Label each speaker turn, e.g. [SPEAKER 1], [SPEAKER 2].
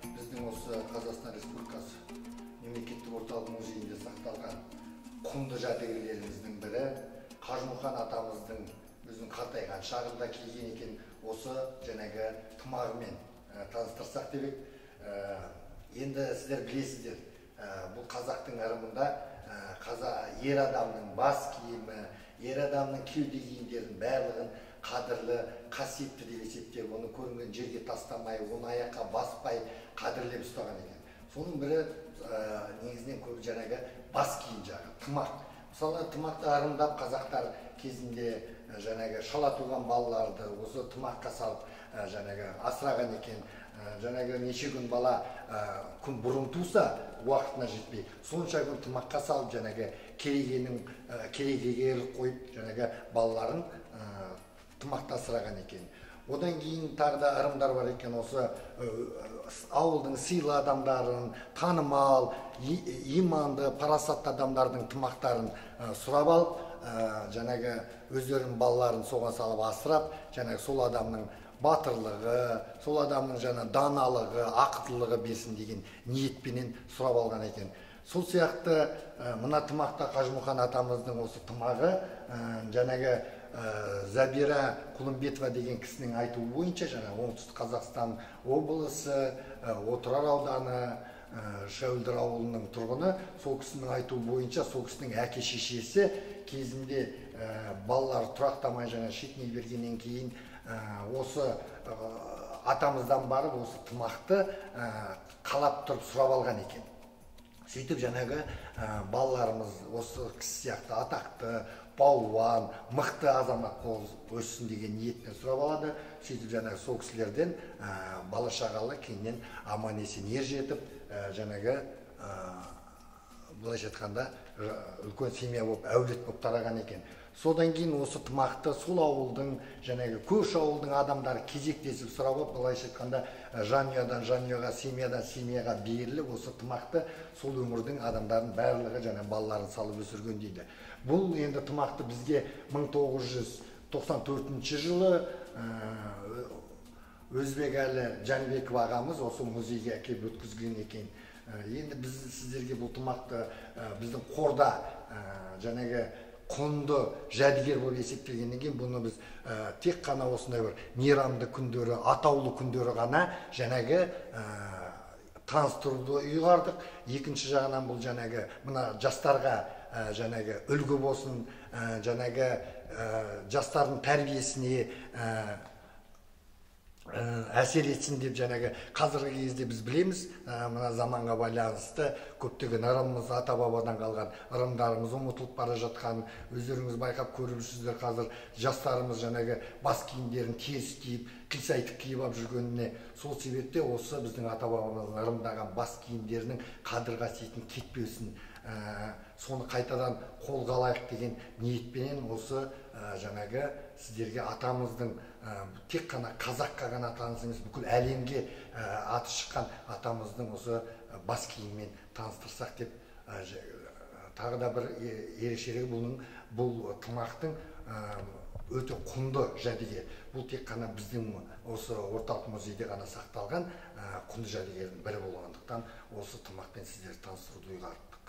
[SPEAKER 1] біздің осы Қазақстан Республикасы мемлекеттік орталық музейінде сақталған құнды жәдігерлеріміздің бірі Қажымұқан атамыздың өзінің қартайған шағында киген екен осы жаңағы тымағымен таныстырсақ деп едік. Енді сіздер білесіздер, бұл қазақтың ырымында ер адамның бас киімі, ер адамның кеуде киімдерінің барлығын қадірлі, қасиетті деп есептеп, оны көрінген жерге тастамай, оны аяққа баспай қадірлеп ұстаған екен. Соның бірі негізінен көп жаңағы бас киім жағы, тымақ. Мысалы, тымақты ырымдап қазақтар кезінде жаңағы шала туған балаларды осы тымаққа салып жаңағы асыраған екен. Жаңағы неше күн бала күн бұрын туса, уақытына жетпей, сонша күн тымаққа салып жаңағы керегеге іліп қойып жаңағы балаларын тымақта асыраған екен. Одан кейін тағы да ырымдар бар екен, осы ауылдың сыйлы адамдарын, танымал, иманды, парасатты адамдардың тымақтарын сұрап алып, жаңағы өздерінің балаларын соған салып асырап, жаңағы сол адамның батырлығы, сол адамның жаңа даналығы, ақылдылығы берсін деген ниетпенен сұрап алған екен. Сол сияқты мына тымақта Қажымұқан атамыздың осы тымағы жаңағы Забира Құлымбетова деген кісінің айтуы бойынша жаңа Оңтүстік Қазақстан облысы, Отырар ауданы, Шәуілдір ауылының тұрғыны, сол кісінің айтуы бойынша сол кісінің әке шешесі кезінде балалар тұрақтамай жаңа шетіней бергеннен кейін осы атамыздан барып осы тымақты қалап тұрып сұрап алған екен. Сөйтіп жаңағы балаларымыз осы кісі сияқты атақты, палуан, мықты азамат болып өссін деген ниетпен сұрап алады. Сөйтіп жаңағы сол кісілерден бала шағалы кейіннен аман есен ер жетіп, жаңағы былайша айтқанда үлкен семья болып, әулет болып тараған екен. Содан кейін осы тымақты сол ауылдың, жаңағы көрші ауылдың адамдары кезектесіп сұрап алып, былайша айтқанда жанұядан жанұяға, семьядан семьяға беріліп, осы тымақты сол өңірдің адамдарының барлығы жаңа балаларын салып өсірген дейді. Бұл енді тымақты бізге 1994 жылы Өзбекәлі Жәнібеков ағамыз осы музейге әкеліп өткізген екен. Енді біз сіздерге бұл тымақты біздің қорда жаңағы құнды жәдігер болып есептелгеннен кейін бұны біз тек қана осындай бір мейрамды күндері, атаулы күндері ғана жаңағы таныстыруды ұйғардық. Екінші жағынан бұл жаңағы мына жастарға жаңағы үлгі болсын, жаңағы жастардың тәрбиесіне әсер етсін деп жаңағы қазіргі кезде біз білеміз, мына заманға байланысты көптеген ырымымыз, ата-бабадан қалған ырымдарымыз ұмытылып бара жатқан, өздеріңіз байқап көріп жүрсіздер, қазір жастарымыз жаңағы бас киімдерін теріс киіп, қисайтып киіп алып жүргеніне. Сол себепте осы біздің ата-бабамыздың ырымдаған бас киімдерінің қадір қасиетін кетпесін, соны қайтадан қолға алайық деген ниетпенен осы жаңағы сіздерге атамыздың тек қана қазаққа ғана таныс емес, бүкіл әлемге аты шыққан атамыздың осы бас киімімен таныстырсақ деп. Тағы да бір ерекшелігі бұның, бұл тымақтың өте құнды жәдігер. Бұл тек қана біздің осы орталық музейде ғана сақталған құнды жәдігердің бірі болғандықтан осы тымақпен сіздерді таныстыруды ұйғардық.